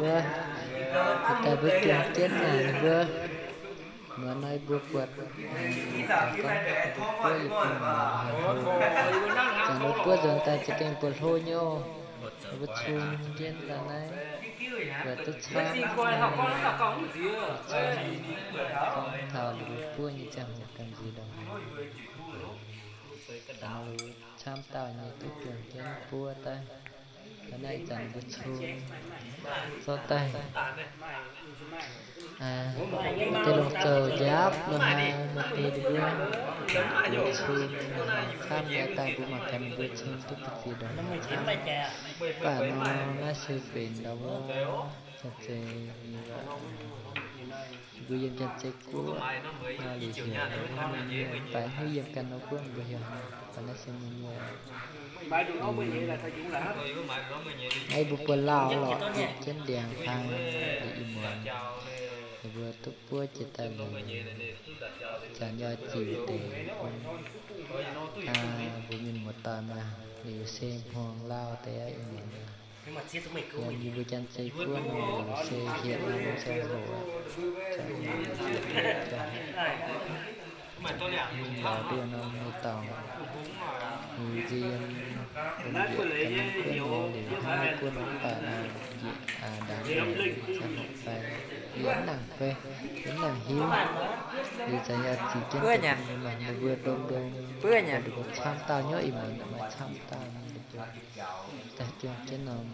Daaih mbuo juangc jienv naaic ninh mbuo, muonz nor mbuo buatc, gorngv mbuo yietc zungv hlo, zanc mbuo buov nzuonx daaih za'gengh buatc hlo nyei oc. Mbuo cun jienv daaih naaiv, buatc duqv camv, camv taux ninh mbuo buov nyei ziangh hoc gamh nziex ndongc haaix. Camv dauh nyei duqv juangc jienv buov daaih. Naaiv ih zanc mbuo cun zorqv daaih, maaih deix longc zoux njaapv lo haaix, maaih deix ninh mbuo cun camv nyei daaih mbuo mangc gaax ninh mbuo cun duqv ba'ziex ndongc haaix camv. Mv baac nor naaiv se benx ndau wuov janx-zei nyei waac. Mbuo yiem janx-zei guoqv nor liuz heuc mbuo nyei, mv baac hnyouv yiem ganh nor guoqv mbuo heuc haaix, mv baac naaiv se mbuo nyei. Naaiv mbuo buatc lauh lorqc, jienv ndiangx hlang liuz ih muonz, ninh mbuo duqv buov jiex daaih liuz, zanc yaac ziux deix bun mbuo mienh muoz-doic maah, liuz se hmuangx lauh deix aqv ih muonz. Yiem yie mbuo janx-zei guoqv nor liuz se hietc norm ziangh hoc, mingh lorz nduoh norm nyei dorngx, liuz nziex yiem bieqc ga'naaiv guoqv nor liuz, hnangv naaiv guoqv nor mv baac nor njiec ndaamv ziangh hoc fai, yie mv nangc fai, yie mv nangc hiuv. Liuz zanc yaac ziux jienv deix mienh mangc ninh mbuo ndongc ndongc, ninh mbuo camv dauh nyei ih muonz maaih camv dauh nyei. Daaih juangc jienv norm,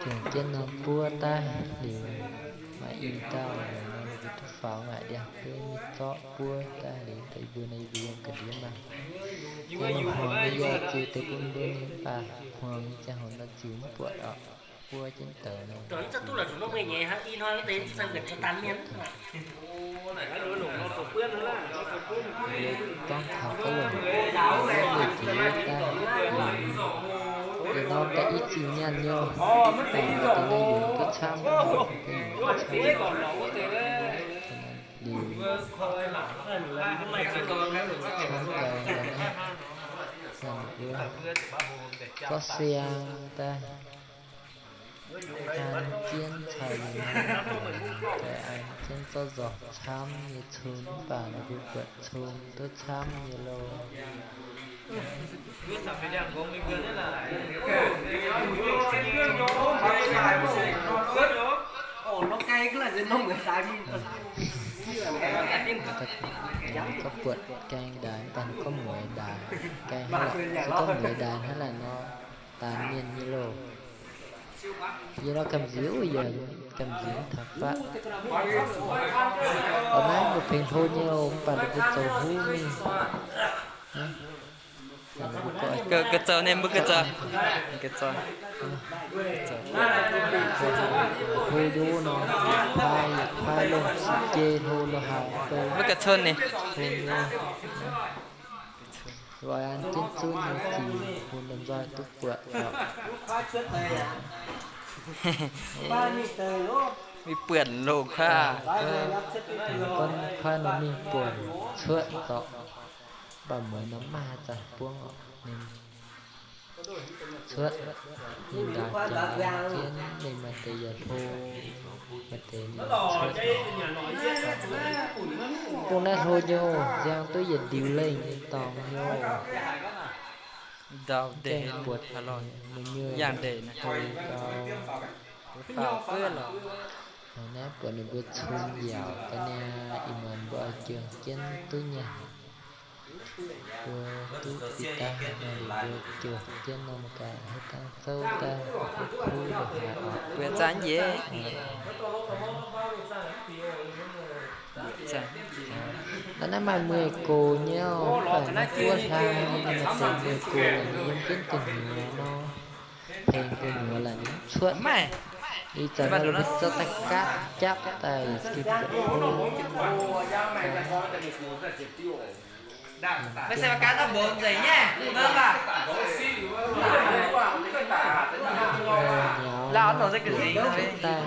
juangc jienv norm buov daaih liuz, maaih i dauh nor ninh mbuo duqv faaux ngaaic ndiangx-beiv mingh zorqv buov daaih liuz, daaih yie mbuo nor yie mbuo yiem ga'ndiev mangc. Daaih ninh hmuangx nyei yaac ziux deix bun mbuo nyei, mv baac hmuangx nyei ziangh hoc nor ziux mv buatc orqc. Buov jienv douz nor. Gorngv taux ga'longc, mbuo mbuo jiex daaih, deix norm daaih i ziux nyaanh nyei, daaih deix naaiv yungz duqv camv, liuz, camv daaih, gorngv siang daaih, an jienv caux yungz, daaih an jienv zorqv nzorng camv nyei cun, mv baac ninh mbuo buatc cun duqv camv nyei loh. Gorngv buatc gaeng ndaaix, mv baac ninh gorngv mueiz ndaaix, gaeng hnangv naaic, se gorngv mueiz ndaaix hnangv naaic nor, daanx mienh nyei loh. Yie nor gamh nziex, yie gamh nziex taux fatv. Oix naaiv mbuo pengx hlo nyei oc, mv baac ninh mbuo zoux huv mingh. Ga'zoux ninh mbuo ga'zoux, ga'zoux, hlo nyei nor, paaiv, paaiv longh, jei hlo lo haaix, mbuo ga'cun ninh. Oix an jienv zunv nyei ziux bun lomh nzoih duqv buatc. Mingh buonc loh kuaaiv. Gorngv kuaaiv nor mingh buonc cuotv zorqc, mv baac mueiz nor mv maaih haaix zanc buangv oc. Ninh cuotv, ninh ndaauh jaax jienv, ninh maaih deix yaac hlo, maaih deix ninh cuotv. Bung naaiv hlo nyei oc, nziang duqv yietc ndiux lengh nyei dorngx nyei oc. Ndau deix buatc, yangh ndeic naaiv, ndau. Naaiv buatc ninh mbuo cun yaac ga'naaiv ih muonz mbuo juangc jienv duqv nyanc. Mbuo duqv bieqc daaih nor, ninh mbuo juangc jienv norm gaax haaix dangh zouv daaih kuv longc haaix oc. Mbuo zanc njiec. Da'naaiv maaih mueiz gox nyei oc, mv baac naaiv buov hlang, maaih deix mueiz gox laaix yiem jienv gu'nyuoz nor. Tengx gu'nyuoz laaix ninh mv cuotv. Ih zanc nor ninh mbuo zorqv daaih gaatv japv daaih, gengh buatc hlo. Daaih cun daaih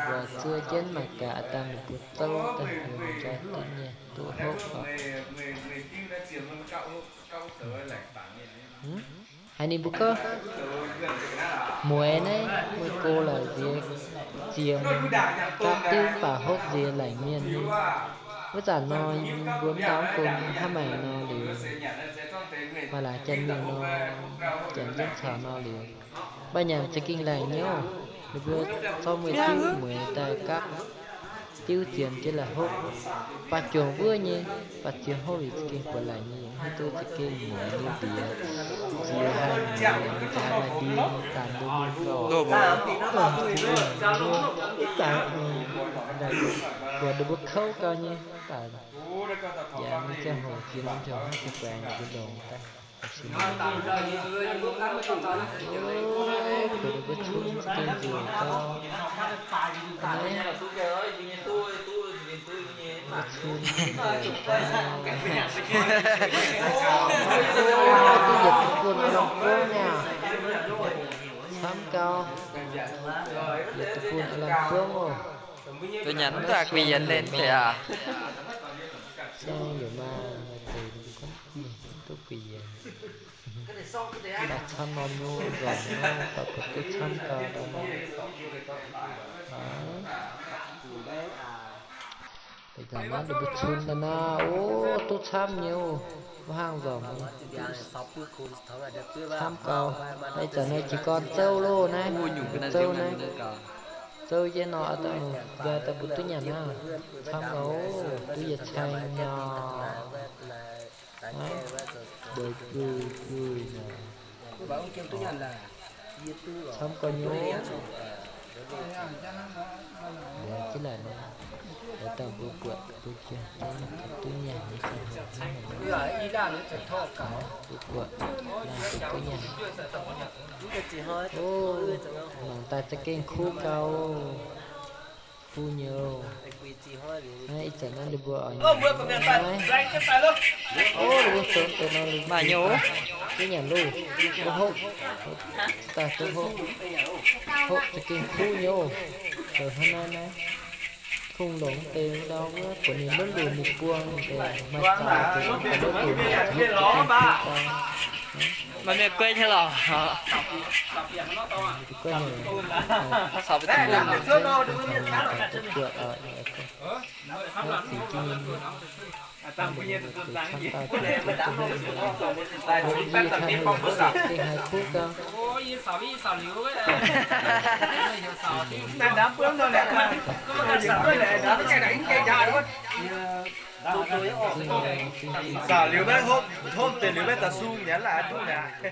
mbuo zuov jienv mangc gaax, daaih ninh mbuo zouv daaih hlo nzorng duqv nyei, duqv hopv oc. Haiz ninh mbuo gorngv mueiz naaiv meih go laaix nziex ziemx gapv diuv mv baac hopv nziex laengc mienh nyei. Wuov zanc nor, mbuo mv ndau mv go hnangv maaih nor liuz, maaih laaix janx mienh nor, janx jienv caux nor liuz, mv baac nyanc za'gengh laengc nyei oc. Ninh mbuo zorqv mueiz diuv mueiz daaih gapv diuv ziemx jienv laaix hopv. Baac jomc wuov nyei, baac ziemx hopv liuz za'gengh buatc laengc nyei, yaac mv hiuv duqv za'gengh mueiz nyei ndiev, nziex haih mueiz, nziex haih maaih ndie, zanc mbuo mingh gauh, mv baac buatc ninh mbuo kouv gau nyei, mv baac yaac mingh ziangh hoc jiex norm jomc hnangv jiex guaix ninh mbuo longx daaih. Mbuo cun za'gengh nzueic gau. Mbuo cun, duqv yietc deic-bung aav lamh buangv niaa. Camv gau. Yietc deic-bung aav lamh buangv oc. Duqv nyanc mv duqv guix yienx leiz deix aac. Duqv guix yienx. Mv baac camv norm nyei nzormc nor, baac buatc duqv camv gau daaih. Ih zanc naaiv ninh mbuo cun daaih naaiv, o, duqv camv nyei oc. Mv haangh nzormc nyei, camv gau. Ih zanc naaiv jiez gorn zouv loh naaiv, zouv naaiv, zouv jienv nor, aa, daaih mbuo duqv nyanc naaiv. Camv gau, duqv yietc caeng nyei. Mbuo guih guih naaic. Camv gau nyei. Mbuo jienv laaic nor, daaih mbuo buatc mbuo jiex duqv nyanc nyei ziangh hoc hnangv naaic. Mbuo buatc naaic duqv nyanc. O, mangc daaih za'gengh kuv gau. Kuv nyei. Naaiv ih zanc naaiv ninh mbuo oix nyanc naaiv. O, ninh mbuo zoux deix nor maaih nyei oc. Duqv nyanc loh. Duqv hopv. Daaih duqv hopv. Hopv za'gengh kuv nyei oc. Zoux hnangv naaiv naaiv. Kungx longx deix ndau wuov buatc ninh maiv lunx ninh buang deix maaih zaux deix, ninh maiv lunx ninh hopv za'gengh kuv gau. Maaih mienh guei nyei lorqc. Guei nyei. Buatc, buatc, Saaux liuz maiv hopv, hopv deix liuz maiv daaih sung nyanc laaix duqv mi'aqv.